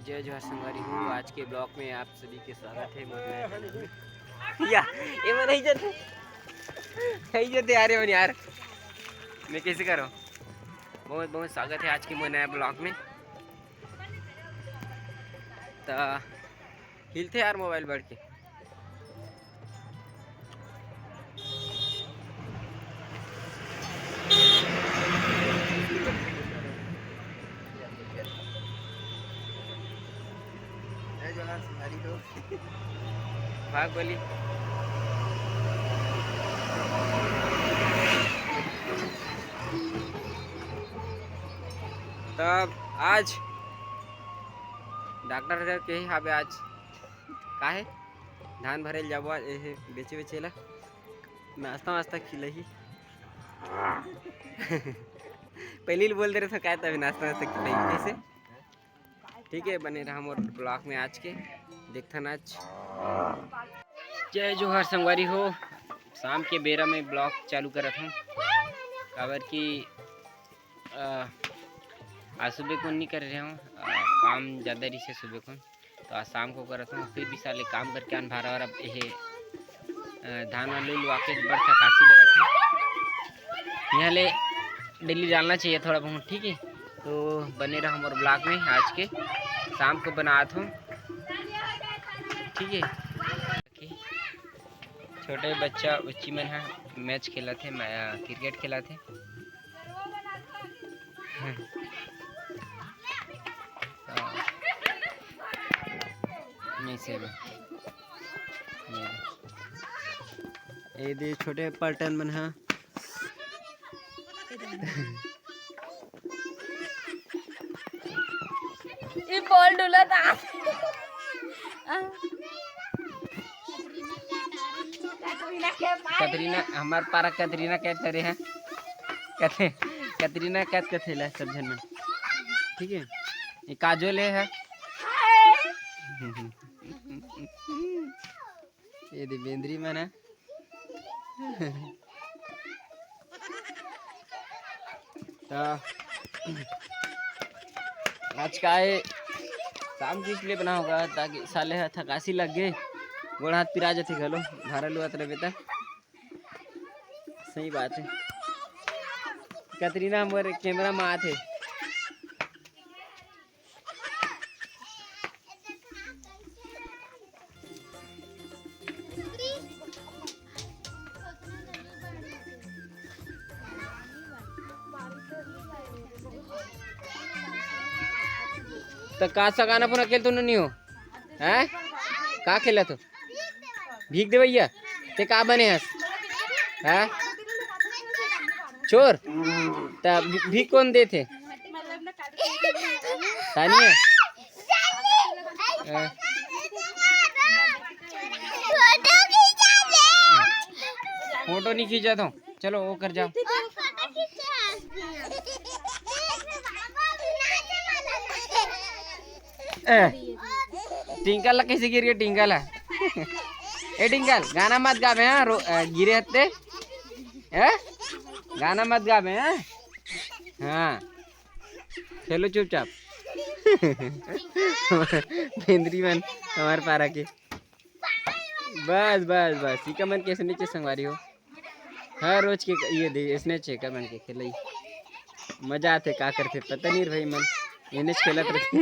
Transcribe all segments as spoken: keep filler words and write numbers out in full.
जय जोहार संगवारी हो, आज के ब्लॉग में आप सभी के स्वागत है। मोर नया channel में। या, ये मैं नहीं जानते, नहीं जानते यार, ये मन यार, मैं कैसे करूँ? बहुत बहुत स्वागत है आज के मोर नया ब्लॉग में। तो हिलते यार मोबाइल बढ़ के। जय जोहार संगवारी हो। भाग बोली। तब आज डॉक्टर साहब के ही हाबे आज काहे धान भरे ल जाबो आज, एहे बेचे बेचे ला नाश्ता वास्ता खिलही। पहले ही बोल दे रहे था काय, तभी नाश्ता वास्ता खिलही कैसे। ठीक है, बने रहा मोर ब्लॉग में आज के, देखथन आज। जय जोहार संगवारी हो, शाम के बेरा में ब्लॉग चालू करत हूँ, काबर कि अ, आज सुबह को नहीं कर रहे हूँ, अ, काम ज़्यादा रही से सुबह को, तो आज शाम को करत हूँ। फिर भी साले काम करके आन भारा वारा, ये अ, धान वान लुआ के बड़ थकासी लगत है। यहाँ ले डेली डालना चाहिए थोड़ा बहुत, ठीक है। तो बने रहा मोर ब्लॉग में, आज के शाम को बनात हूँ, ठीक है। छोटे बच्चा बच्ची मन ह मैच खेलत हे, मै-, क्रिकेट खेलत हे। हाँ। नहीं से में। ये दे। ये दे छोटे पलटन मन ह। ये बॉल डुला था। कतरीना, हमार पारा कतरीना कैट करे है। कथे, कतरीना कैट कथे ला सब झन मन। ठीक है, ये काजोल है। ये दे बेंदरी मन है। तो आज का है शाम के इसलिए बना होगा ताकि साले ह थकासी लग गए, गोड़ हाथ पिरा जाते घलो, भारा लुआत रहे बेटा। सही बात है। कतरीना मोर कैमरा में आत है। त का सगाना पुना खेल तू नहीं हो? हैं? का खेला तू? भीख देवैया, ते का बने हस? हैं? चोर? त भी-, भीख कौन देथे? तानिया? हैं? फोटो नहीं खींचा तो चलो वो कर जाओ। ए, टिंकल ला कैसे गिर गए टिंकल ला? ए टिंकल, गाना मत गाबे, हाँ, रो-, अ, गिरे हत्ते। हैं? गाना मत गाबे, हाँ? हाँ। खेलो चुपचाप। बेंदरी मन हमारे पारा के। बस, बस, बस, इका मन के ऐसने चे संगवारी हो। हर रोज के ये दे, ऐसने चे का मन के खेलई। मजा आथे, का करथे, पता नहीं रे भाई मन। एने खेलत रहथे।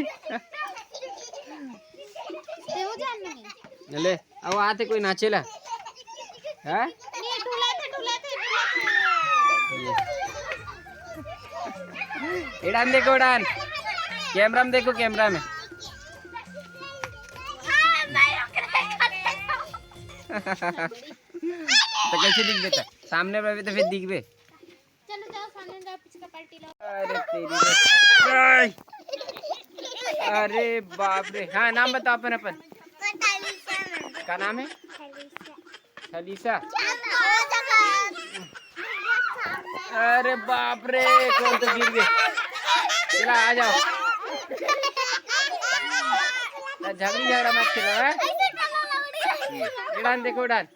ले, अब आते कोई नाचेला। हाँ? ये ढुलाते, ढुलाते, ढुलाते। ये डान देखो, डान। कैमरा में देखो, कैमरा में। हाँ, मैं ओकरे तो कैसे दिखबे त? सामने रहबे तो फिर दिखबे। चलो जाओ, सामने जाओ, पिचका पार्टी लाओ। अरे तेरी रे। आय। अरे बाप रे। हाँ, नाम बताओ अपन, अपन। का नाम है? थलीसा। अरे बाप रे, कौन तो गिर गए। चला, आ जाओ। ना झगड़ी झगड़ा मत खेलो, हैं? ये डान देखो, डान।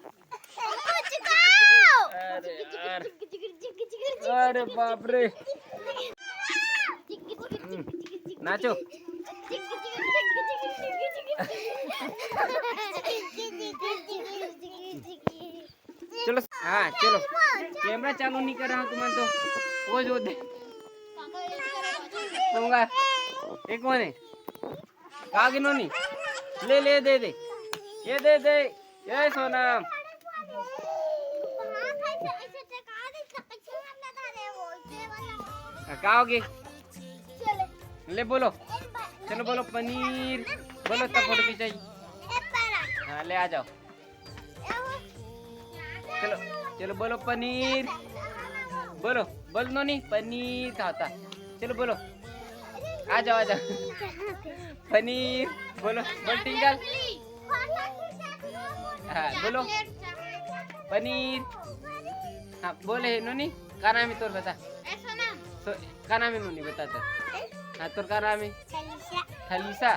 अरे यार। अरे बाप रे। नाचो। चलो, हाँ, चलो। कैमरा चालू नहीं कर रहा तुमन तो। वो जो दे। दूंगा। एक कौन है? कहाँ गिनो नहीं? ले, ले, दे, दे। ये दे, दे। ये सोनम। का होगे? ले बोलो। चलो बोलो पनीर। बोलो तब फोटो खिंचाई। हाँ, ले आ जाओ। चलो, चलो बोलो पनीर। बोलो, बोल नोनी, पनीर खाता। चलो बोलो। आ जाओ, आ जाओ। पनीर। बोलो, बोल टिंकल। हाँ, बोलो। पनीर। हाँ, बोले नोनी, का नाम है तोर, बता। सो, का नाम है नोनी, बता तो। हाँ, तोर का नाम है? थलीसा। थलीसा।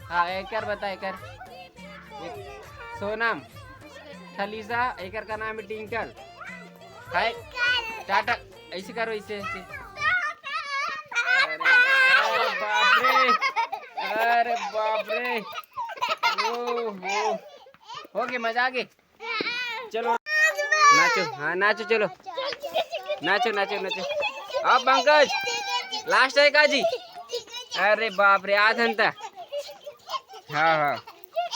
हाँ, एकर बता, एकर। एक सोनम। थलीसा, एकर का नाम है टिंकल। हाय। टाटा, ऐसे करो, ऐसे, ऐसे। अरे, अरे बाप रे। अरे बाप रे। ओहो। हो गए, मजा आ गए। चलो। नाचो, हाँ, नाचो, चलो। नाचो, नाचो, नाचो। अब पंकज, लास्ट है का जी? अरे बाप रे, आधा घंटा। हाँ, हाँ।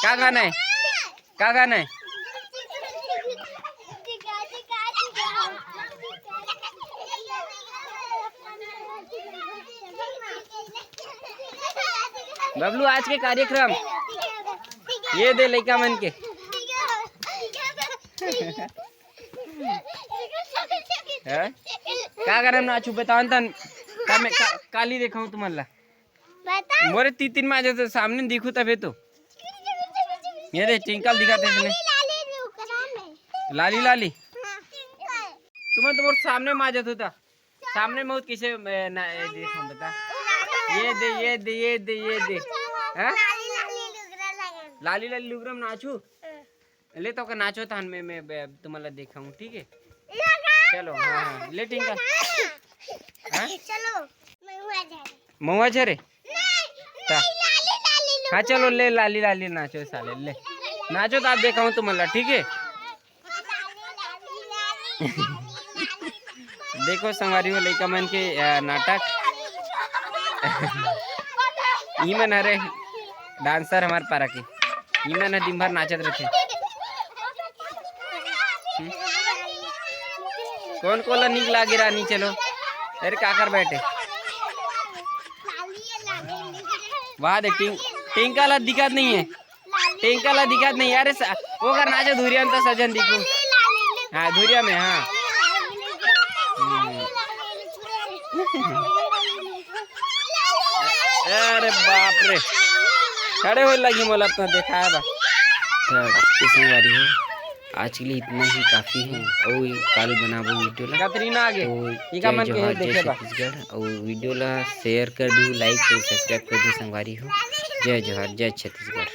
का गाना है? का गाना है? बबलू, आज के कार्यक्रम ये दे लइका मन के। हैं? का करम नाचू, बताओ न तन। का मैं का, काली देखाऊं तुमन ला? बता। मोरे तीतिन मा जो तो सामने दिखू तबे तो। ये दे, टिंकल दिखाते इसने। लाली, लाली, लाली। हाँ। तुमन तो मोर सामने मा जात होता। सामने मौत किसे, ए, ना, ए, देख हम बता। ये दे, ये दे, ये दे, ये दे। हैं? लाली लाली लुगरा लगा। लाली लाली लुगरा में नाचू। हाँ। ले तो का नाचो तहन मैं, मैं बे-, तुम्हाला देखाऊं, ठीक है? लगा चलो, ना। हाँ, हाँ, ले टिंका। लगा ना। हाँ? चलो, महुआ झरे। महुआ झरे? नहीं, ता। नहीं, लाली लाली लुगरा। हाँ, चलो, ले लाली लाली नाचो साले, ले। नाचो तो आप देखाऊं तुम्हाला, ठीक है? देखो संगवारी हो, लइका मन के, अ, नाटक। ई मन हरे डांसर हमार पारा के। ई मन ह दिन भर नाचत रथे। हम्म? कौन कोला निक लागे रानी? चलो, अरे काकर बैठे। वाह दे, टिंक-, टिंका ला दिखत नहीं है। टिंका ला दिखत नहीं यार, स-, ओकर नाचे धुरिया में तो सजन दिखू। हाँ, धुरिया में, हाँ। हम्म। अरे बाप रे, खड़े होए लगी मोला अपना देखाए बा। तो किसने वाली है? आज के लिए इतना ही काफी है। और काल बनाबो वीडियो ला। कतरीना आगे। तो इका जय मन के जोहार, जय देखे बा। छत्तीसगढ़। और वीडियो ला शेयर कर दू, लाइक कर दू, सब्सक्राइब कर दू संगवारी हो। जय जोहार, जय छत्तीसगढ़।